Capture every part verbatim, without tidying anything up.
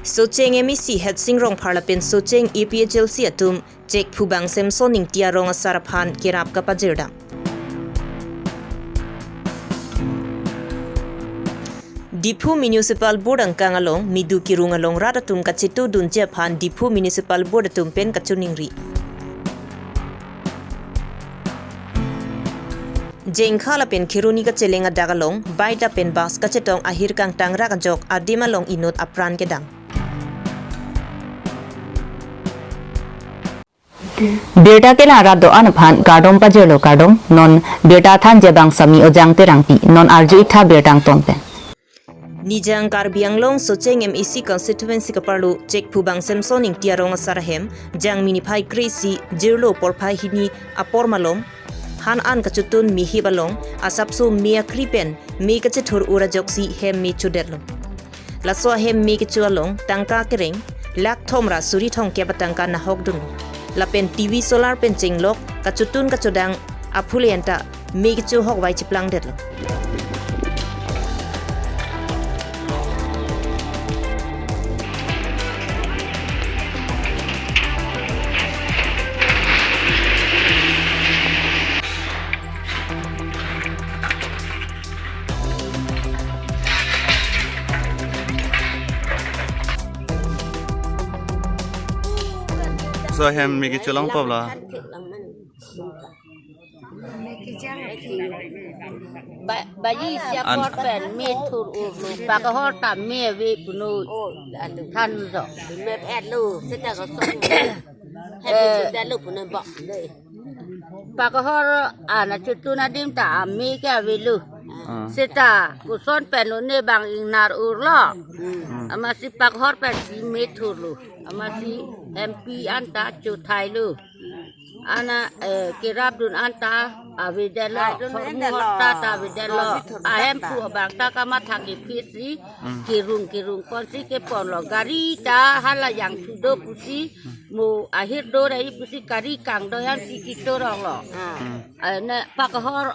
Socheng M A C Hetsing Rongphar lapen Socheng A P H L C atum Chekphubang Samson Ingti arong asar aphan kerap kapajirdam. Diphu Municipal Board angkang along midu kirung along rat atum kachetudunji aphan Diphu Municipal Board atum pen kachoningri. Jengkha lapen Kheroni kacheleng adak along bike lapen bus kachetong ahir kangtang rak ajok adim along inut apran kedam. Birta kelang rat do-an aphan kardom pajirlo, kardom. Non birta thanji abang Sami Ojang Terangpi, non arju-ik tha birta angton pen. Nijang Karbi Anglong Socheng M A C constituency kaparlo Chekphubang Samson Ingti arong asar ahem Jangmi niphai kre-isi jirlo porphai hini apor malom han an kachotun mehip along asapso me akri pen me kachethur ur ajoksi hem me chodetlo. Laso ahem me kecho along tangka kereng lakh thom ra suri thomkep atangka nahok dunlo. Lapen T V solar pen chenglok kachotun kachodang aphule anta me kecho hokvai chiplangdetlo. So hem me kecho lang pabla. Ba, baji siap an- por pen me thur urlo, pakahor ta me ave puno than jo. Me phet lo, seta ko song. Hem me chuda lo puno bok. Pakahor ana chotun adim ta ame ke avelo. Ah. Seta koson pen lo ne bang ingnar urlo. Hmm. Amatsi pakahor pensi me thurlo. Amatsi M P anta chothailo. Ana, eh, kerapdun anta avedetlo. Hormu horta ta avedetlo. Ahemphu abang ta kamatha kephisi. Hmm. Kerung kerung ponsi keponlo. Gari ta hala jangthu do pusi. Mo ahir do rai pusi kari kangdoyan si kitoronglo. Ah. Hmm. Eh, ne pakahor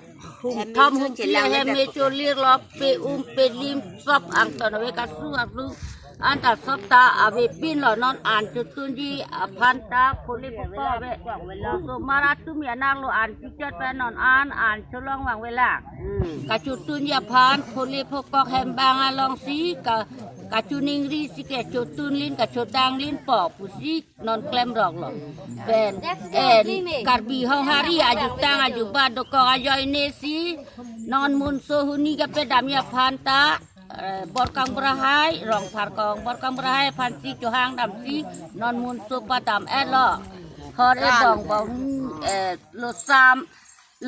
hum tham hum pi ahem me cholirlo, pe um pe lim sop angton ave kasu aklu anta sop ta avepinlo, non an chotunji aphan ta phole popo ave. Osomar atum ya nanglo an pichat pen non an an cholong vangvelang. Hmm. Kachotunji aphan phole phokok hem bang alongsi ka, kachoningri si kechotun lin kachodang lin po pusi non klemroklo. Pen, en, Karbi Honghari ajutang ajubat dokok ajoine si, non munso huni kapedamji aphan ta, eh, Borkang Brahai, Rongphar kong Borkang Brahai aphansi chohangdamsi, non munso padam-etlo. Hor ebong bong, eh, losam,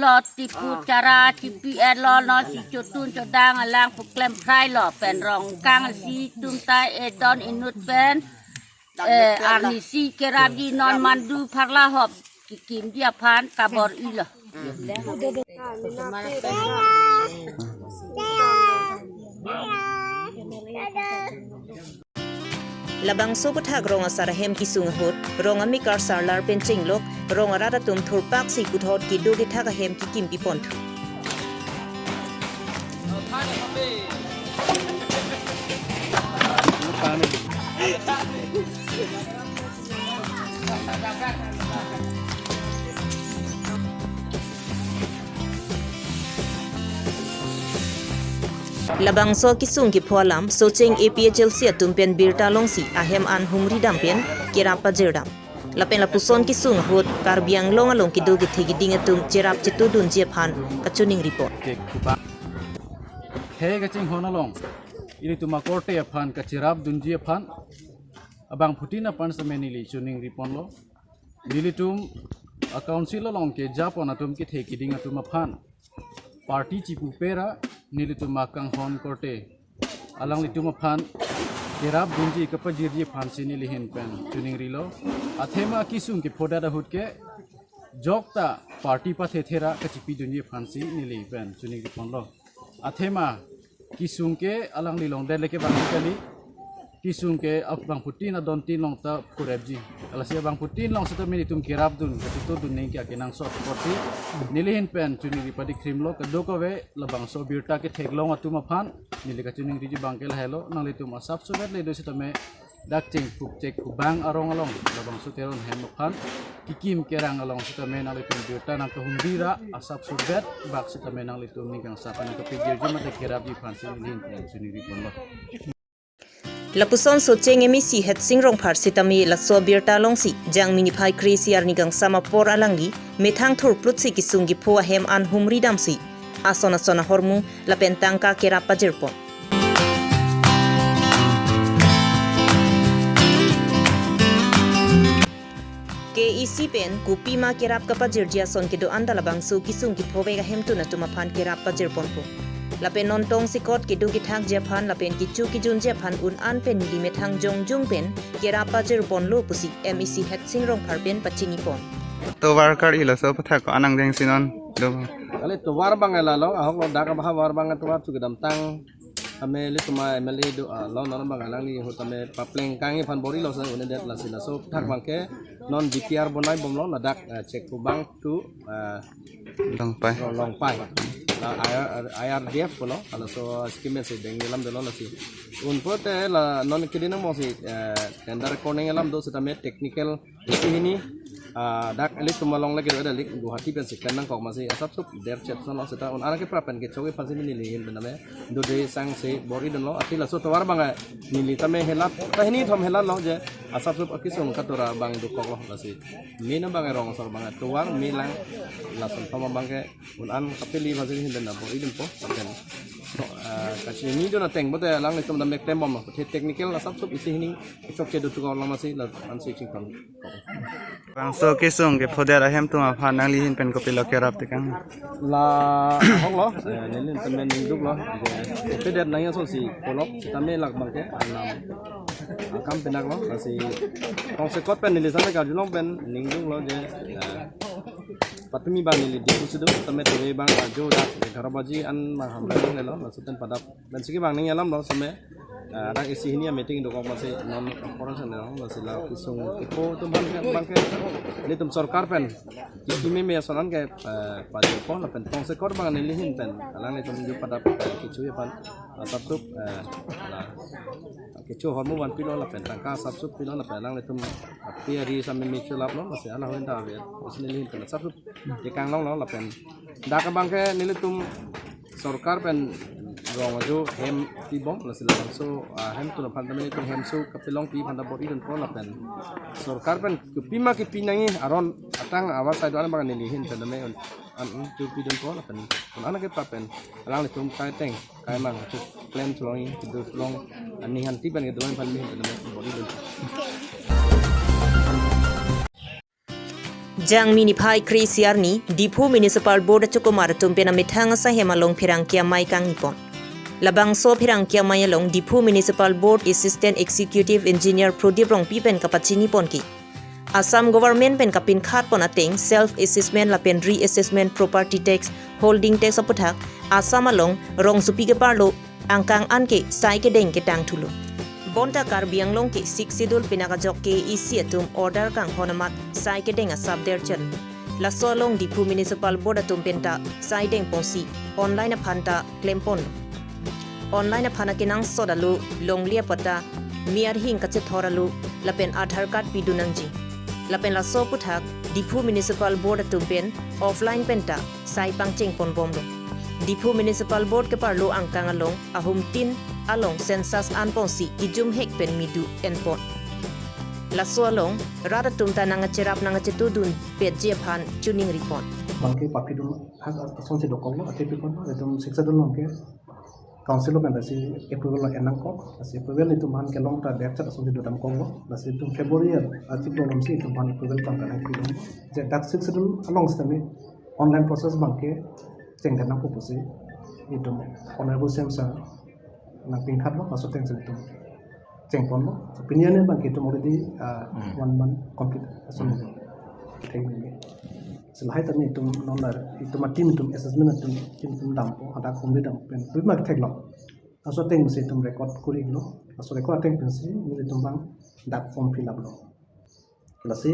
lo tipu chara, chipi-etlo, non si chotun chodang alang pu klemphrailo, pen rong kangsi tumta edon inut pen, eh, arnisi kerapji non mandu pharla hop kikimji aphan kabor-ilo. Labangso aputhak rong asar ahem kesung ahut, rong amekar sarlar pen chenglok, rong arat atum thurpaksi puthot kedo kethak ahem kekimpi ponthu. Labangso kesung kepho alam Socheng A P H L C atum pen birta longsi ahem an hungri dam pen kerap pajirdam. Lapen lapuson kesung ahut Karbi Anglong along kedo kethe keding atum cherap chetudunji aphan kachoningri pon. He kachinghon along ilitum akorte aphan kacherapdunji aphan abangphutin aphan sitame neli choningri ponlo. Nelitum a-council along kejapon atum kethe keding atum aphan party chipupe ra nelitum akanghon korte alanglitum aphan kerapdunji kapajirji aphansi neli ahin pen choningrilo. Athema kesung kephodet ahut ke jokta party pathethe ra kachipidunji aphansi neli pen choningri ponlo. Athema kesung ke alangli longdet le ke bang kali. kesung ke abangphutin adontin along ta kurepji. Lasi abangphutin along seta nelitum kerapdun, kachetongdun ningke akenangsot apotsi nelihin pen chuningri padi krimlo, kadokave labangso abirta ketheklong atum aphan neli kachiningriji abangke lahelo, nanglitum asapso vet le do setame dak Chengpuk Chekpubang arong along labangso Teron hem aphan kekim kerang along setame nanglitum birta nangkahumri ra, asapso vet bak setame nanglitum ning kangsam nangkapejirji mate kerapji aphansi nelihin pen chuningri ponlo. Lapuson Socheng M A C Hetsing Rongphar sitame laso abirta alongsi Jangmi niphai kre-isi arni kangsam apor alangli methang thurplutsi kesung kepho ahem an humri damsi ason ason ahormu lapen tangka kerap pajirpon. K A A C pen kopima kerap kapajirji ason kedo-an ta labangso kesung kephovek ahemtun atum aphan kerap pajirponpo. Lapen non tongsekot kedo kethakji aphan lapen kecho kejunji aphan un-an pen neli methang jongjung pen kerap pajirponlo pusi M A C Hetsing Rongphar pen pachinipon. Tovar kar-i laso aputhak ko-an angdengsi non do? Kali tovar abang lalo, ahok lo dak abang tovar abang tovar chu kedamtang ame ilitum a M L A do, ah, lo non abang alangli ahut tame papleng kangji aphan bor-ilo sa un-edet, lasi laso aputhak abangke non D P R bonaibomlo ladak, ah, Chekpubang to, ah, Longpai. Lo Longpai. La I R, I R D F pulo, laso scheme si dengji alam dolo lasi. Un pulote la non keding nangboksi, eh, tender recording alam do setame technical isi hini, ah, dak ilitum along lagi do dak Guwahati pensi klem nangkok amatsi asapso derchet son lo seta un-an keprap pen kecho kephansi nelihin pen tame dode sangse bor-idunlo, athe laso tovar abang neli tame helat, ta hini thom helatlo je asapso akesung katora abang dokoklo lasi. Main abang rong asor abang tovar me lang lason thom abangke un-an kapeli aphansi nelihin pen bor-idunpo. Lapen, ah, kachinidun ateng pulote alanglitum tame klembomlo. Athe technical asapso isi hini chokche do tukok lang amatsi la ansi chingkam. Bangso kesung kephodet ahemtun aphan nanglihin pen kopilo kerap tekang? La ahok lo, eh, nelihin tame ningduklo. Je, kephodet nangji asonsi kolok, tame lak abangke, alam akam penaklo, lasi tongsekot pen neli tame karjulong pen ningduklo je, eh, patumi abang neli Diphu si do, tame tumi abang ajo dak egharo baji an abang hamra lelo, laso ten padap. Pensi kevang nangji alamlo seme, ah, dak isi hini a-meeting dokok amatsi non foreign center along, amatsi la kesung kepho atum abangke, abangke ilitum sorkar pen kikimeme ason an ke, eh, pajirpo lapen tongsekot abang nelihin pen alanglitum ju padap, eh, kecho aphan, ah, asapso, eh, la kecho ahormu vanpilo lapen tangka asapso pilo lapen alanglitum api ari same me cholaplo, amatsi alangli ta ave, amatsi nelihin pen asapso tekang longlo lapen dak abangke nelitum sorkar pen rong ajo hem pibom, lasi labangso, ah, hemtun aphan tame nelitum hemso kapelongpi aphan ta bor-idunpo lapen sorkar pen kopima kepi nangji aron atang avar side an abang nelihin pen tame un-an un-an chopidunpo lapen un-an keprap pen alanglitum kaiteng kaimang chu klem cholongji, kedo cholong, aning handi pen kedolong aphan nelihin pen tame bor-idun. Jangmi niphai kre-isi arni, Diphu Municipal Board achokomar atum pen amethang asaihem along pherangke amei kangnipon. Labangso pherangke amei along Diphu Municipal Board Assistant Executive Engineer Prodip Rongpi pen kapachinipon ke Assam Government pen kapinkhatpon ateng self assessment lapen reassessment property tax, holding tax aputhak Assam along rongsopi keparlo angkang an ke sai kedeng ketang thulo. Bonta Karbi Anglong ke Sixth Schedule pinak ajok K A A C atum order kanghon amat sai kedeng asap derchet. Laso along Diphu Municipal Board atum penta sai dengponsi online aphan ta klempon. Online aphan akenangsot alo longle apatta, me arhing kachethor alo lapen Aadhaar card pidun nangji. Lapen laso aputhak Diphu Municipal Board atum pen offline penta sai pangchengponbomlo. Diphu Municipal Board keparlo angkang along ahumtin along census anponsi kejumhek pen me do enpon. Laso along rat atum ta nangkacherap nangkachetongdun petji aphan chiningripon. Bangke papidun hak asonsi dokoklo, athe pipon, itum Sixth Schedule along ke Council along pen lasi approval lo en nangkok, lasi approval itum aphan kelong ta derchet asonsi dodamkoklo, lasi itum February achiklo alongsi itum aphan approval tangka nangpidun. Je dak Sixth Schedule along setame online process abangke chengdam nangpo pusi itum Honorable C M sir nangpinkhatlo, laso atengsi itum chengponlo. So, pini arni abangke itum already, ah, Hmm. one month complete ason Hmm. thek nangji. So lahai tame itum non la itum a-team itum assessment itum team itum dampo, hadak humri dam pen pima theklong. Laso ateng si itum record kuri lo. Laso record ateng pensi nelitum abang dak form fill up lo. Lasi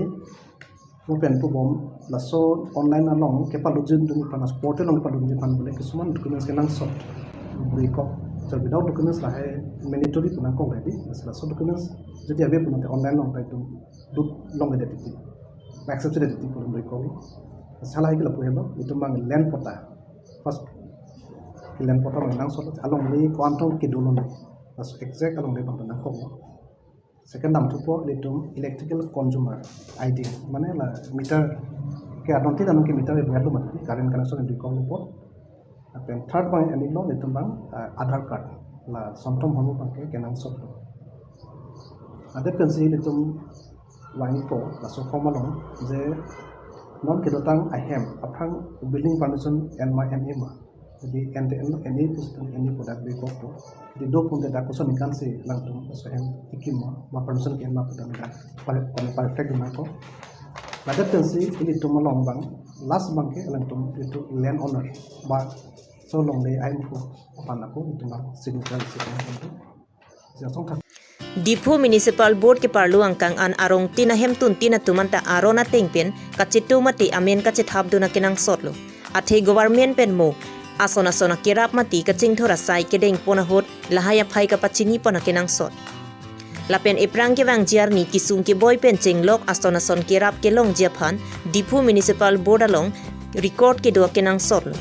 mo pen pubom, laso online along kepalutjin dun aphan, laso portal along kepalutjin aphan bole kisuman documents kenangsot. Bui kok, so without documents lahai mandatory pu nangkok ready. Lasi laso documents jodi ave pulote online along ta itum duk long ready titi, accept ready titi pu bui kok. Lasi lahai ke lapu helo, itum abang land patta. First ke land patta abang nangsot, alongle ko-an tong kedo lo ne. Laso exact alongle abang ta nangkok lo. Second damthupo ilitum electrical consumer I D, mane la meter ke adon tin anung ke meter e value mati current connection di kong po. Lapen third abang ani lo ilitum abang, ah, Aadhaar card, la Santom Hormu abang ke kenangsot lo. Adet pensi ilitum vangpo laso form along je non kedotang ahem aphrang building permission en ma en-e ma. Jadi en te en, en-e pusitang en-e pu dak bui kok to. Jadi do pun te dak koson ikan si alangtum laso ahem ikim ma, ma permission ke-en ma pu dak dak. Pare, pare perfect ma ko. Ladak pensi ilitum along abang, last abang ke alangtum ilitum land owner ba so longle ahin pu aphan ako ilitum abang signature isi ko. Diphu Municipal Board keparlu angkang an arong tin ahemtun tin atum anta aron ateng pen kachetu mate amen kachethap dun akenangsot lo. Athe government pen mo ason ason akerap mate kachingthur asai kedeng pon ahut lahai aphai kapachini pon akenangsot. Lapen ephrang kevangji arni kesung keboi pen chenglok ason ason kerap kelongji aphan Diphu Municipal Board along record kedo akenangsot lo.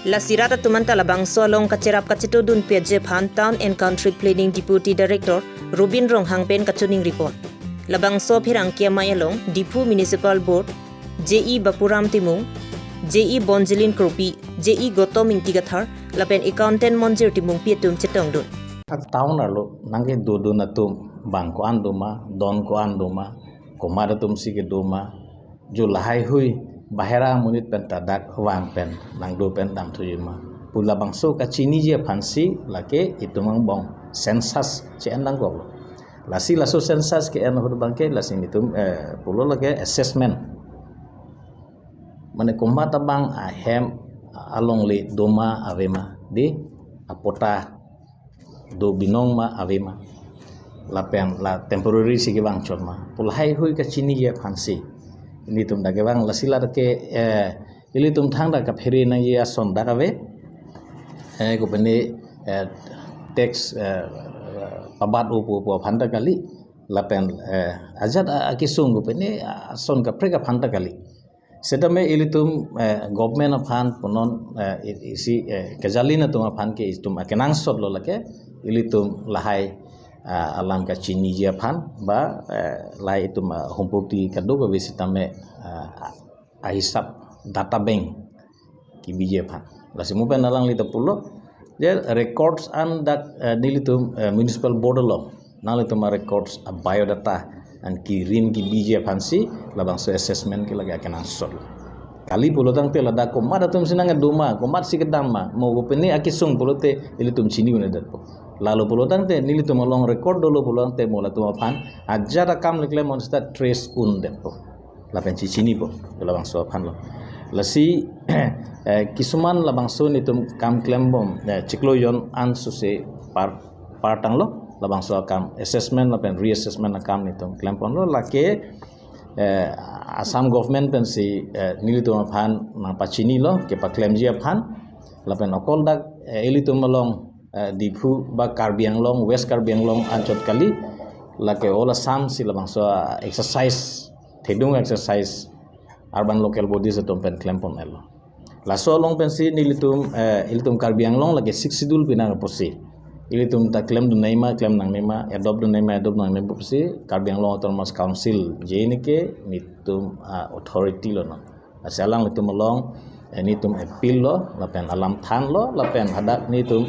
Lasi rat atum anta labangso along kacherap kachetu dunpetji aphan Town and Country Planning Deputy Director Robin Ronghang pen kachiningri pon. Labangso apherangke amei along Diphu Municipal Board J E Bapuram Timung, J E Bonjilin Kropi, J E Gautam Ingti Kathar, lapen Accountant Monjir Timungpi atum chetongdun. Town arlo nangkedodun atum abang ko-an doma, don ko-an doma, komat atum si kedoma, jo lahai hui bahera amonit pen ta dak vang pen nangdo pen damthuji ma pu labangso kachiniji aphan si lake itum angbong census che-en nangkok lo. Lasi laso census ke-en ahut abang ke lasi nelitum, eh, pulo lake assessment. Mane komat abang ahem alongle doma ave ma, di apatta do binong ma ave ma, lapen la temporary si kevang chot ma pu lahai hui kachiniji aphan si nelitum dak kevang. Lasi la ke, eh, ilitum thangta kaphere nangji ason dak ave, eh, kopine, eh, tax, eh, pabat-o pu pu aphan ta kali, lapen, eh, ajat a- akesung kopine ason kaprek aphan ta kali. Setame ilitum, eh, government aphan punon, eh, i- isi, eh, kejalin atum aphan ke itum akenangsot lo lake ilitum lahai, ah, alam kachiniji aphan ba, eh, lahai itum, ah, humpurti kadokave setame, ah, ahisap data bank kebiji aphan. Lasi mo pen alangli ta pulo je records an dak, eh, nelitum, eh, municipal board along nanglitum a records a biodata an kirim kebiji aphan si labangso assessment ke lake akenangsot. Kali pulo tangte ladak komat atum si nangkedoma, komat si kedam ma, mo kopine akesung pulote ilitum chini un-edetpo. Lalo pulo tangte nelitum along record dolo pulo tangte mo latum aphan ajat akam le klem on seta trace un-edetpo. Lapen chechinipo, labangso aphan lo. Lasi, eh, kisuman labangso nelitum kam klembom, eh, chiklo jon an suse par, par tanglo, labangso akam assessment lapen reassessment akam nelitum klem ponlo, lake, eh, Assam government pensi, eh, nelitum aphan nangpachinilo, kepaklemji aphan, lapen okol dak, eh, ilitum along, eh, Diphu ba Karbi Anglong, West Karbi Anglong anchot kali, lake all Assam si labangso, ah, exercise, thedung exercise, urban local bodies atum pen klem pon-etlo. Laso along pensi nelitum, eh, ilitum Karbi Anglong lake Sixth Schedule pinang pusi ilitum ta klemdun nangji ma, klem nangne ma, adopt dun nangji ma, adopt nangne ma pusi Karbi Anglong Autonomous Council je neke nelitum, ah, authority lo no. Lasi alanglitum along, eh, nelitum appeal lo, lapen alam thanlo, lapen hadak nelitum,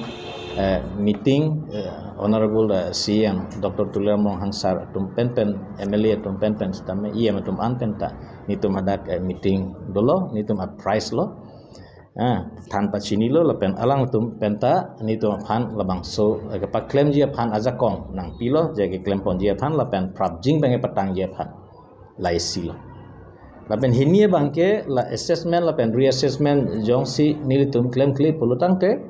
eh, meeting, eh, Honorable, eh, C E M Doctor Tuliram Ronghang sir atum pen pen, M L A atum pen pen, setame E M atum an pen ta nelitum hadak, eh, meeting dolo, nelitum apprise lo. Ah, than pachinilo, lapen alangtum pen ta nelitum aphan labangso, eh, kepaklemji aphan ajakong nangpilo, je keklem ponji aphan lapen prapjin abang kepatangji aphan. Laisi lo. Lapen hini abang ke la assessment lapen reassessment jongsi nelitum klemkle pulo tangte,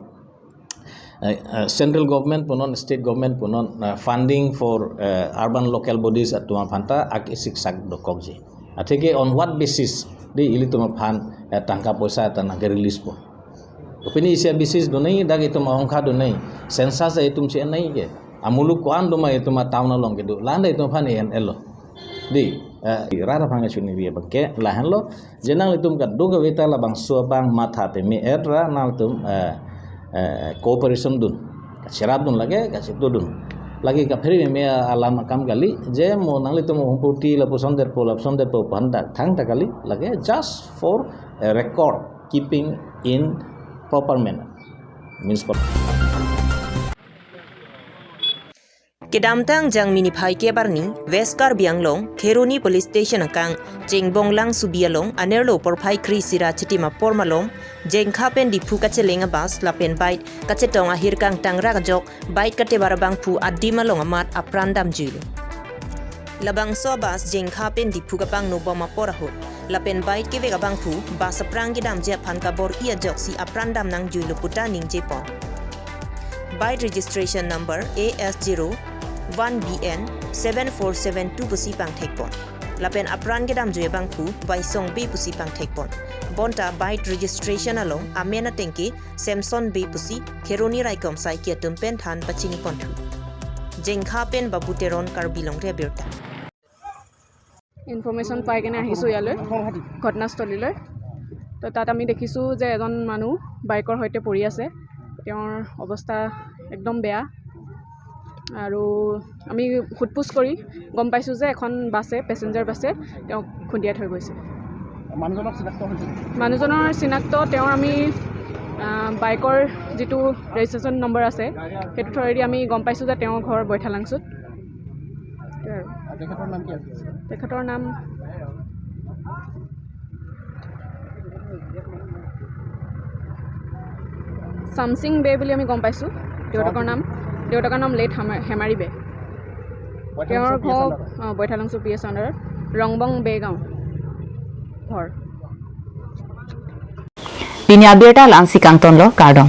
Eh, eh, central government punon, state government punon, eh, funding for, eh, urban local bodies atum aphan ta ak-isiksak dokokji. Atheke on what basis dei ilitum aphan, eh, tangka poisa ta nangke-release po? Opini isi a-basis do nangji, dak itum ahongkha do nangji, census itum si nangji ke. Amuluk ko-an do ma itum a-town along kedo, landa itum aphan en-elo. Dei, eh, rara aphan kachini ri abang ke lahenlo, je nanglitum kadokave ta labangso abang matha peme-et ra nanglitum, eh, eh, cooperation dun. Kacherap dun lake, kachetu dun. Lake kaphere meme alam akam kali, je mo nanglitum humpurti lapuson detpo, lapuson detpo aphan dak thangta kali, lake just for a record keeping in proper manner. Means proper. Kedamtang Jangmi niphai kep arni, West Karbi Anglong, Kheroni Police Station akang, Chengbonglang Subi along, anerlo porphai kre-isi ra chitim apor malom, Jengkha pen Diphu kacheleng a-bus lapen bike kachetong ahirkang tangrak ajok, bike katebar abangphu adim along amat apran damjuilo. Labangso a-bus Jengkha pen Diphu kapangno bom apor ahut, lapen bike kevek abangphu bus aphrang kedamji aphan kabor-i ajoksi apran dam nangjuilo puta ningjepon. Bike registration number A S zero one B N seven four seven two pusi pangthekpon. Lapen apran kedamjui abangphu Baisong Bey pusi pangthekpon. Bonta bike registration along amen atengke Samson Bey pusi Kheroni Raikom saiki atum pen than pachiniponthu. Jengkha pen Babu Teron, Karbi Longri Abirta. Information পাই কেনে আহিছোঁ ইয়ালৈ, ঘটনাস্থলীলৈ। তো তাত আমি দেখিছোঁ যে এজন মানুহ বাইকৰ সৈতে পৰি আছে। তেওঁৰ অৱস্থা একদম বেয়া। আৰু আমি সোধ-পোছ কৰি গম পাইছোঁ যে এখন বাছে, পেছেঞ্জাৰ বাছে তেওঁক খুন্দিয়াই থৈ গৈছে। মানুহজনক চিনাক্ত হৈছে নেকি? মানুহজনৰ চিনাক্ত তেওঁৰ আমি, আহ, বাইকৰ যিটো ৰেজিষ্ট্ৰেশ্যন নম্বৰ আছে, সেইটো থ্ৰুৱেদি আমি গম পাইছোঁ যে তেওঁৰ ঘৰ বৈঠালাংচুত। আৰু তেখেতৰ নাম কি আছিল? তেখেতৰ নাম চামচিং বে বুলি আমি গম পাইছোঁ। দেউতাকৰ নাম, দেউতাকৰ নাম লেট হেমা-, হেমাৰী বে। তেওঁৰ ঘৰ, অ, বৈঠালাংচু পি এছ আণ্ডাৰত ৰংবং বে গাঁও ঘৰ। Pini abirta la-ansi kangtonlo, kardom.